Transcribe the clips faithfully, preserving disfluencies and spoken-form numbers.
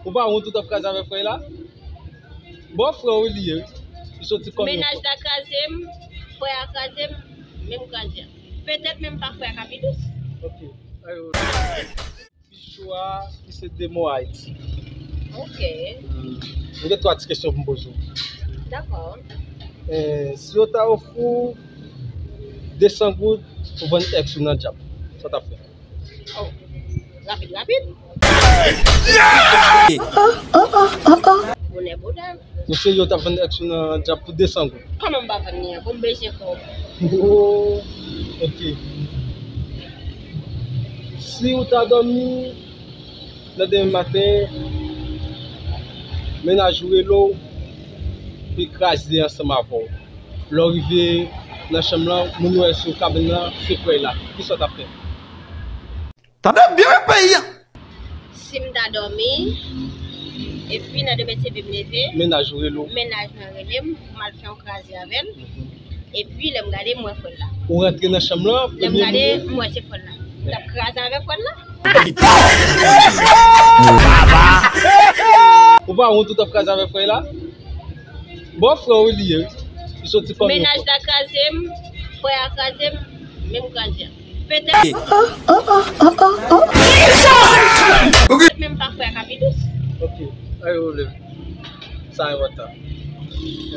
Ou pa wont ou t ap kraze avèk frè la? Bon, frè w li ye, wi. Li soti kòm yon frè. Mennaj la kraze m, frè a kraze m, menm kraze a. Petèt menm pa frè a ka pi dous. Ok. Ayo. Pichou a, ki se demon Ayiti. Ok. Hmm. M gen twa ti kesyon pou m poze w. Dakò. Eh, si yo ta ofri w de san goud pou vann èks ou nan dyab, sa w t ap fè? Oh, rapid, rapid. Bonè, bonè. Mesye, yo t ap vann èks ou nan dyab pou de san goud. Kòman m pa vann li an? Bon, m bezwen kòb. Oh, ok. Si ou ta dòmi nan demen maten, mennaj ou rele w pou l kraze ansanm avè w. Lè w rive nan chanm lan, moun ou wè sou kabann nan, se frè l la. Kisa w t ap fè? Tande byen wi peyi a. Si m ta dòmi, epi nan demen se vre m leve, mennaj ou rele w. Mennaj mwen rele m, pou m al fè yon kraze avè l. Mhm. Epi lè m gade, m wè frè l la. Ou rantre nan chanm lan, lè m premye gade, moun m wè se frè l la. M t ap kraze avè frè l la. Ou pa wont ou t ap kraze avè frè la? Bon, frè w li ye, wi. Li soti kòm yon frè. Mennaj la kraze m, frè a kraze m, menm kraze a. Petèt, petèt menm pa frè a ka pi dous. Ok, ayo, leve. Sa enpòtan.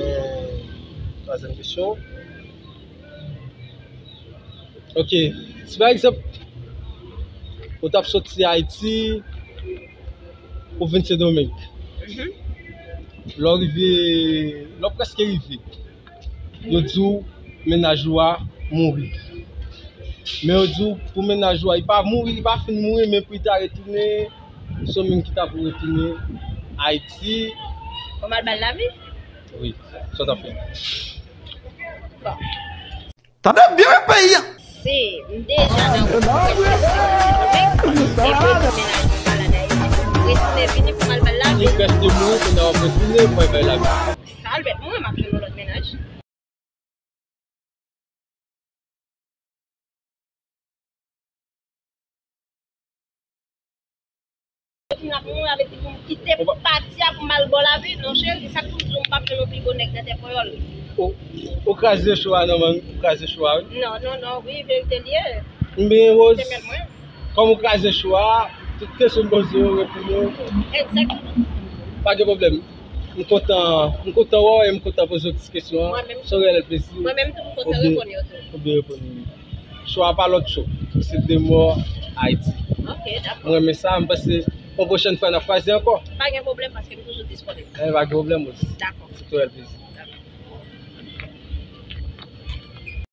Eh, twazyèm kesyon. Ok, si pa egzanp, ou t ap soti Ayiti pou vin Sendomeng. Mhm. Lè w rive, lè w prèske rive, yo di w mennaj ou a mouri. Men yo di w pou mennaj ou a, li pa mouri, li pa fin mouri, men pou li ta retounen, se ou menm ki ta pou retounen Ayiti. Pou m al ba l lavi? Wi, sa w t ap fè? Bon. Tande byen wi peyi a. Si m deja nan yon konpleksyon, epi mennaj mwen malad Ayiti, retounen vini pou m al ba l lavi. Li prèske mouri, kounye a w ap retounen pou al ba l lavi. Sa l bèt mwen, m ap jwenn yon lòt mennaj. Yo fin ap mouri, avè di pou m kite pati a pou m al bò lavi. Non, cheri, sa k pou m di w, m p ap jwenn yon pi gwo nèg nan tè ponyòl. Ou, ou kraze cho a, non, man, ou kraze cho a, wi. Non, non, non, wi, verite l ye. Men, Rose, kòm ou kraze cho a, tout kesyon m poze yo, reponn yo. Egzakteman. Pa gen pwoblèm. M kontan, m kontan wè w e m kontan poze w ti kesyon an. Mwen menm tou. Sa w reyèl plezi. Mwen menm tou, m kontan reponn yo tou. Ou byen reponn wi. Cho a pa lòt cho. Se Demò Ayiti. Ok, dakò. Mwen renmen sa, m panse yon pwochèn fwa n ap kwaze ankò. Pa gen pwoblèm, paske m toujou disponib. Eh, pa gen pwoblèm, Rose. Dakò. Se tou reyèl plezi.